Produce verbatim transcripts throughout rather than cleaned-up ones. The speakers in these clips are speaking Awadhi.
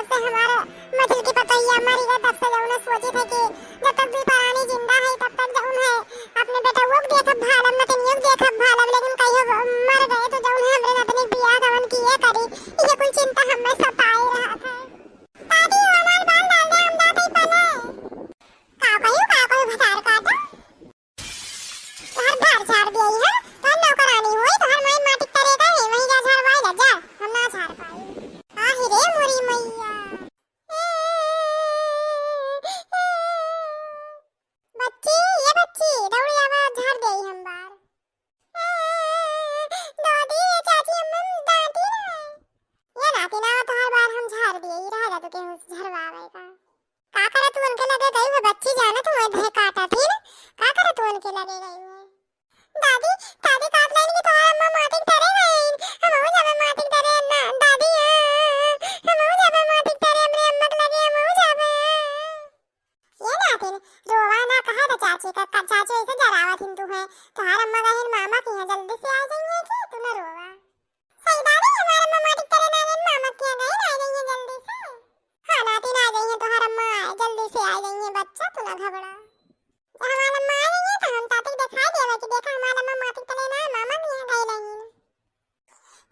से हमार मझिल की पतोहिया मरी गई, तब से जौन है सोचित है कि जब तक दुई परानी जिंदा है, तब तक जौन है अपने बेटउओ के देखब भालब, नतनियो के देखब भालब, लेकिन कहियो मर गए तो जौन है हमरे नतनी के बियाह गवन किए करी, ये कुल चिंता हमें सताए रहत है। दादी, हमार बाल डाल दे, हम जात हई पले। का कहियो, का कहियो, भतार काटा। तोहर घर झाड़ दिया है, तोहर नौकरानी होई, तोहर माई माटी तरे का है, वहीं जा झाड़वाई ला, जा, हम ना झाड़ पाई। आहि रे मोरी मैया। बच्ची, ये बच्ची, दौड़ी आवा, झाड़ दिया हम बार। दादी, ये चाची अम्मा डांटी ना। ये नाती ना, तोहर बार हम झाड़ दिए, ये रहा जा तो केहू से झड़वावे का। का करे तू उनके लगे गई हो बच्ची, जाने तू वहीं धरे काटा थी ना, का करे तू उनके लगे गई हो? दादी, दादी, काट लाइन की तोहार अम्मा माटी के तरे गईन, हम हो जाबे माटी के तरे ना, दादी, हाँ, हम हो जाबे माटी के तरे, हमरे अम्मा के लगे हम हो जाबे। ये नातिन, रोवा ना, कहा था चाची का, का चाची ऐसे जरावत हिन तू है, तोहार अम्मा गईन मामा की है, जल्दी से आ जाइए कि तू ना रोवा। सही दादी, हमार अम्मा माटी के तरे ना गईन, मामा के यहाँ गईन, आ जाइए जल्दी से। हाँ नातिन, आ जाइए, तोहार अम्मा जल्दी से आ जाइए, बच्चा तू ना घबरा। जब हमार अम्मा आ जाइए तो हम तातिक दिखाई देवे कि देखा हमार अम्मा माटी के तरे ना, मामा के यहाँ गई रही।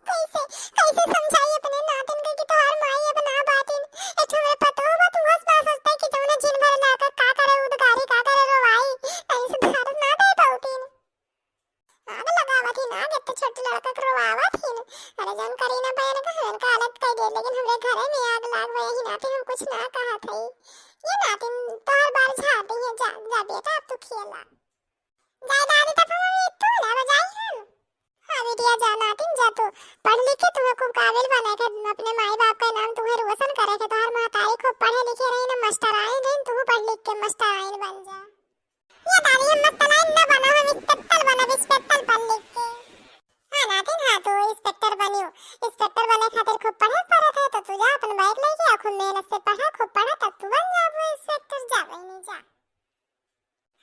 कैसे, कैसे समझाई अपने नातिन के कि तोहार माई अब ना बाटिन, एक ठो हमरे पतोह बा, तू हंस ना सोचते कि जौने जिन भर लाकर का करे उद्गारी, का करे रोवाई, नहीं सुधार ना दे पाउतीन। आग लगावत ही ना, जब तो छोटे लड़का के रोवावत ही ना। अरे जौन करी ना बहन का, हमन का अलग कर दे, लेकिन हमरे घरे में आग लाग गई ही नाते हम कुछ ना कहत हई। ये नातिन तोहर बार झाड़ दी है, जा, जा बेटा, अब तू खेला। जाए दादी, तब हम तू ना बजाई हम। हाँ बिटिया, जा नातिन, जा तू पढ़ लिख के तुम्हें खूब काबिल बने के, अपने माई बाप का नाम तुम्हें रोशन करे के, तोहर महतारी खूब पढ़े लिखे रही ना, मास्टर आई रही, तू पढ़ लिख के मास्टर आई बन जा। ये दादी हम मस्तनाइन न बना, हम इंस्पेक्टर बनब, इंस्पेक्टर पढ़ लिख के। हाँ नातिन, हाँ तू इंस्पेक्टर बनियो। इंस्पेक्टर बने खातिर खूब पढ़े पड़त है, तो तू जा अपन बैग लेके आ, खूब मेहनत से पढ़ा, खूब पढ़ा, तब तू बन जाबो इंस्पेक्टर। जा बहनी जा।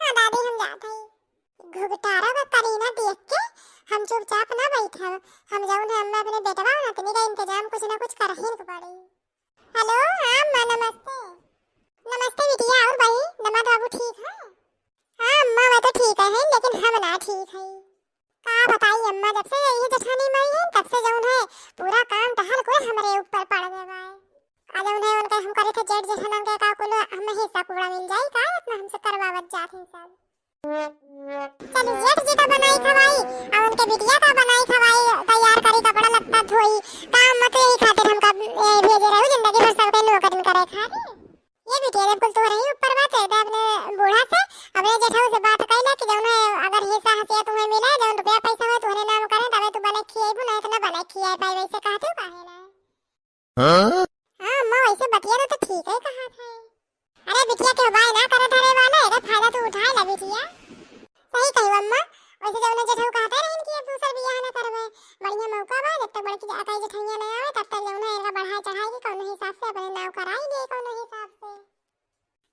हाँ दादी हम जात हई। घुघटारा का करीना देख के हम चुपचाप ना बैठब, हम जौन है, हमें अपने बेटवा नतनी का इंतजाम कुछ ना कुछ करहिन के पड़ी। हेलो, हाँ अम्मा, नमस्ते। नमस्ते बिटिया, और बही, दामाद बाबू ठीक है? हाँ अम्मा, वह तो ठीक है, लेकिन हम ना ठीक है। का बताई अम्मा, जब से ये जेठानी मरी है, तब से जौन है, पूरा काम टहल कोई हमरे ऊपर पड़ गए बा। आ जौन है, उनका हम करे थे जेठ जेठानन के का कुल हम हिस्सा पूरा मिल जाई का, इतना हमसे करवावत जात हैं सब। चली जेठ जी का बनाई खवाई, आ उनके बिटिया का बनाई खवाई, तैयार करी, कपड़ा लत्ता धोई, काम मत यही खातिर हमका, ए, भेजे रहू, जिंदगी भर सबके नौकरी करे खातिर। ये बिटिया जब कुल तोहरे ही ऊपर बात है, तो अपने बूढ़ा से, अपने जेठऊ से बात कैला कि जौन है, अगर हिस्सा हसिया तुम्हें मिला, जौन रुपया पैसा हो तुम्हारे नाम करें, तबे तू बने खिएबू, नहीं तो ना बने खिए पाए, वैसे कहते हो काहे ना? हाँ? हाँ, अम्मा, वैसे बतिया तो, तो ठीक है कहा था। अरे बिटिया के बाय ना करे धरे वाला, एकर फायदा तू उठाए ला बिटिया। सही कही अम्मा, वैसे जौन जेठऊ कहते रहन कि अब दूसर बियाह ना करबे, बढ़िया मौका बा, जब तक बड़की अकाई जेठैया ना आवे, तब तक जौन है एनका बढ़ाए चढ़ाए के कौनो हिसाब से अपने नाव कराई दे, कौनो हिसाब से।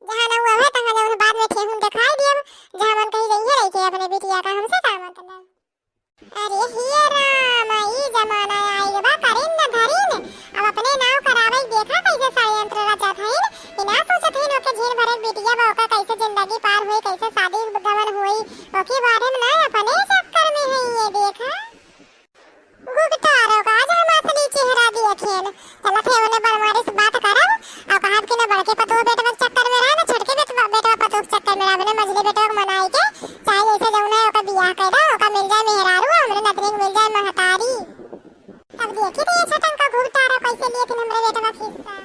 जहाँ ना हुआ है, तहाँ जौन बाद में ठेहुन दिखाई दियब, जहाँ मन कही गई है, रही के अपने बिटिया का हमसे का मतलब। अरे हे राम, ई जमाना आइल बा, करीन न धरीन। अब अपने नाव करावे, देखा कैसे षड्यंत्र रचत हईन। ई ना सोचत हईन ओके झीन भरे बिटिया बा, ओकर कैसे जिंदगी पार होई, कैसे शादी गमन होई, ओके बारे में ना, अपने चक्कर में है ये, देखा। घुघटारो का आज हम असली चेहरा देखेन। चलत है उन्हें बनवारी से बात करब, और कहब कि ना बड़के पतोह बेटवा के चक्कर में रहा, ना छोटके बेटवा, बेटवा पतोह के चक्कर में रहा, अपने मझले बेटवा के मनाई के, चाहे जैसे जौन है ओकर बियाह कर दो, ओकर मिल जाए मेहरारू, हमरे नतनी के मिल जाए महतारी। तब देखी तो ये छोटन का घुघटारा कैसे लिए थे हमरे बेटवा के हिस्सा।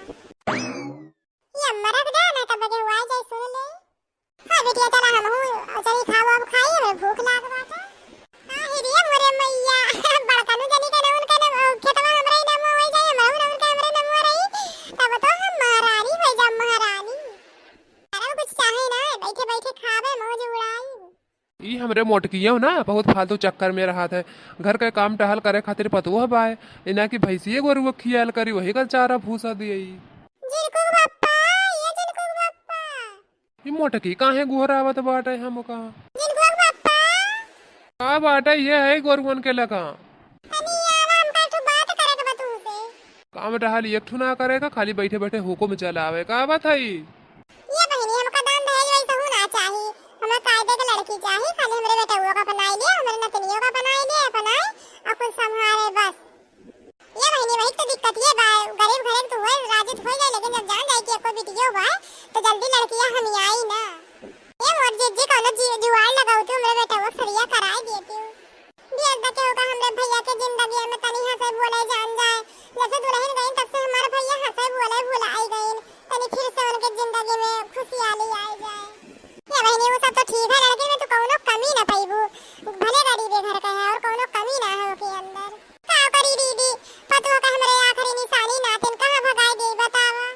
ये अम्मा रख दे, ना तब बजे हुआ जाए सुन ले। हाँ बिटिया, चला हमहू चली खाओ, अब खाई, हमें भूख लाग बाटे। हाँ, हे रे मोरे मैया, बड़का नु जनी के ना उनका ना, खेतवा हमरा ही नाम हो जाए, हमरा ना उनका हमरे नाम रही, तब तो हम महारानी हो जा, महारानी। अरे कुछ चाहे ना, बैठे बैठे खावे, मौज उड़ाई। ई हमरे मोटकियो ना बहुत फालतू चक्कर में रहत है, घर के काम टहल करे खातिर पतोह बाय, इना की भैंसिए गोरुआ खियाल करी, वही का चारा भूसा दिए। जिनको बप्पा, ये जिनको बप्पा। ई मोटकी काहे गोहरावत बाटे हमका? जिनको बप्पा। का बाटे ये है गोरुअन के लगा? तनी आवा, हमका एक ठो बात करे के बा तुमसे। काम टहल एक ठू ना करे का, खाली बैठे बैठे हुकुम चलावे का बात है। ये बहिनी, हमका दान दहेज वैसे हूँ ना चाही, हमें कायदे के लड़की चाही, खाली हमरे बेटउआ का बनाई ले, हमरे नतनियों का बनाई ले, बनाए और कुल संभाले बस। ये बहिनी, वही तो दिक्कत ये बा, गरीब घरे के तो होए, राजी तो होए जाए, लेकिन जब जान जाए कि एको बिटियो बा, तो जल्दी लड़किया हम आई ना। ये मोर जीजी, कौनो जी-, जुगाड़ लगाऊ तू, हमरे बेटवा के सदिया कराए दिए तू। बियाह द केहू का हमरे भैया के जिंदगी में तनी हंसे बोले जान जाए, जब से दुल्हन गईन तब से हमार भैया हंसे बोले भुलाई गईन, तनी फिर से उनके जिंदगी में खुशियाली आए जाए। ये बहिनी, वो सब तो ठीक है, लड़की में तो कौनो कमी ना पाइबू, भले गरीबे घर का है और कौनो कमी ना है ओके अंदर। का करी दीदी, पतोह का हमरे आखिरी निशानी नातिन कहाँ भगाए गई बतावा।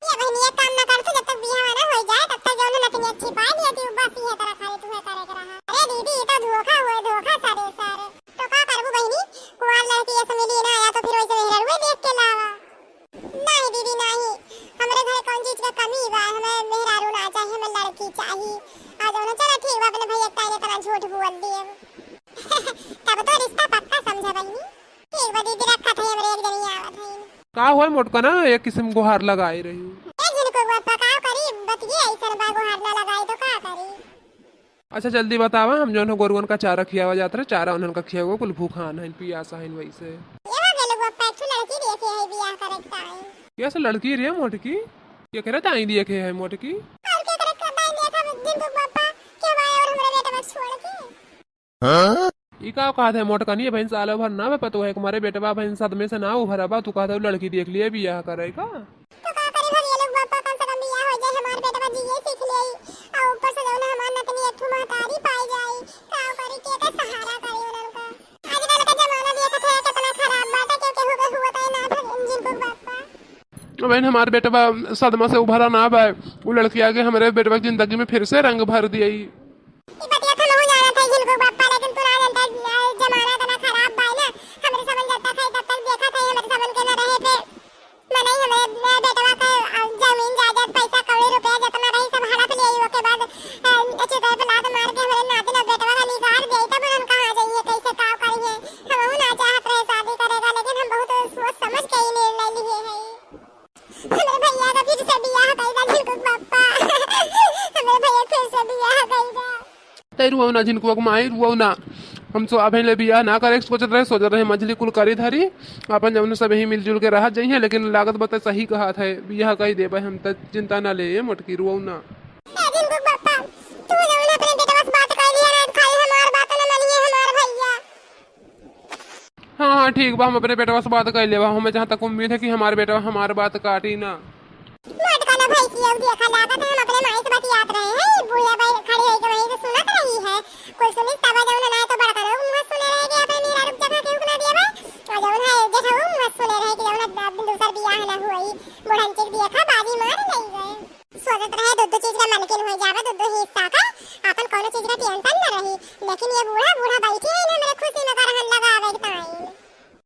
ये बहिनी, एक काम ना कर तू, जब तक बियाह ना हो जाए तब तक जौन नतनी अच्छी पाए लिया थी, बस ये तरह खाली तुम्हें करे के रहा। अरे दीदी, ये तो धोखा हुए, धोखा सरे सर। तो का करबू बहिनी, कुंवार लड़की ऐसे मिली ना आया तो फिर वैसे मेहरारू देख के लावा। नहीं दीदी नहीं, हमरे घर कौन चीज का कमी बा, हमें मेहरारू ना चाही, हमें लड़की चाही। आ जौन चला ठीक बा, अपने भैया के ताईं इतना झूठ बोल दिए। तब तो रिश्ता पक्का समझा बहिनी। ठीक बा दीदी, रखत है, हमरे एक जनी आवत है। का होय मोटका ना, एक किस्म गुहार लगाए रही। ए झिनकू बापा, का करी, बतिये ऐसन बा, गुहार ना लगाई तो का करी। अच्छा जल्दी बतावा, हम जौन हो गोरुअन का चारा खियावा जात रहे, चारा उन्हन का खियावा, कुल भूखान हइन, पियासा हइन वैसे। ए हो गेलू बापा, एक ठो लड़की देखे है बियाह करे के ताईं। कैसे लड़की रे मोटकी? केकरे ताईं देखे है मोटकी? और केकरे ताईं देखा झिनकू बापा, के भाई और हमरे बेटवा छोड़ के। हाँ? ई का कहत है मोटकनी, बहिन साल भर ना बे पतोह है, हमारे बेटवा बहिन सदमे से ना उभरा बा, तू कहत है लड़की देख लिए बियाह करे का? तो का करे भैया लोग बापा, कम से कम बियाह हो जाए, हमार बेटवा जिए सीख ले, और ऊपर से जौन हमार नतनी एक ठो महतारी पाई जाई, का करे, के का सहारा करे उनन का? आजकल का जमाना देखत है कितना खराब बाटे, केहू केहू के हुआ तय ना भगन झिनकू बापा। बहन हमार बेटवा सदमा से उभरा ना बा, वो लड़की आगे हमारे बेटवा की जिंदगी में फिर से रंग भर दिया। ई बतिया तो हमहू जानत है झिनकू बापा, लेकिन तू ना जानता, आ, जमाना इतना खराब बा ना। हमरे समन जब तक है तब तक देखत है, हमरे समन के ना रहे पे मनई हमरे बे-, बेटवा के, आ, जमीन जायदाद पैसा कौड़ी रुपया जितना रही सब हड़प ले आई, ओके बाद, आ, अच्छे तरह पे लात मार के हमरे नातिन और बेटवा का निकाल दे, तब उन्हन कहाँ जाइए, कैसे का करिए। हमहू ना चाहत रहे शादी करेगा, लेकिन हम बहुत सोच समझ के ही निर्णय लिए है। हमरे भैया का फिर से बियाह कइला झिनकू बापा। हमरे भैया फिर से बियाह कइला। तै रुआऊ ना झिनकुआ के माई, रुआऊ ना। हम सो अबे ले बियाह ना करे के सोचत रहे, सोचत रहे मझली कुल करी धरी, अपन जौन सब यही मिलजुल के रहत जइहे, लेकिन लागत बता सही कहत है, बियाह कई देबे हम त, चिंता ना ले मोटकी, रुआऊ ना। ए झिनकू बापा, तू जौन अपने बेटवा से बात कर लिया ना, खाली हमार बात ना मानिए हमार भैया। हाँ, हाँ, ठीक बा, हम अपने बेटवा से बात कर लेबा। हमें जहाँ तक उम्मीद है कि हमार बेटवा हमार बात काटी ना। मोटका ना भैंसी, अब देखा लागत है, हम अपने माई से बतियात रहे हैं, ई बूढ़ा बाई खड़ी होई के वहीं से सुनत रही है। कुल सुनिस तब जौन ना तो बड़का लोग मुँह सुने रहे कि अपने मेहरारू के जगह केहू के ना दिया बा, और जौन है जेठऊ मुँह सुने रहे कि जौन अब दूसर बियाह ना हुई, बुढ़न चिक देखा बाजी मार नहीं गए। सोचत रहे दुद्दू चीज का मालकिन हो जावे, दुद्दू हिस्सा का, आपन कौनो चीज का टेंशन न रही। लेकिन ये बूढ़ा, बूढ़ा बैठी है, इन्हें मेरे खुशी में करहन लगावे के ताईं।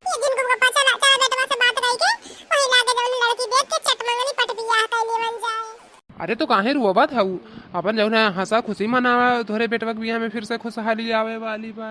ये झिनकू बापा, चला, चला बेटवा से बात कई के, वही लागे जौन लड़की देख के चट मंगनी पट बियाह कर लेवन जाए। अरे तो काहे रोवत हऊ? अपन जौन है हंसा खुशी मनावा, तोहरे बेटवा के बियाह में फिर से खुशहाली आवे वाली बा।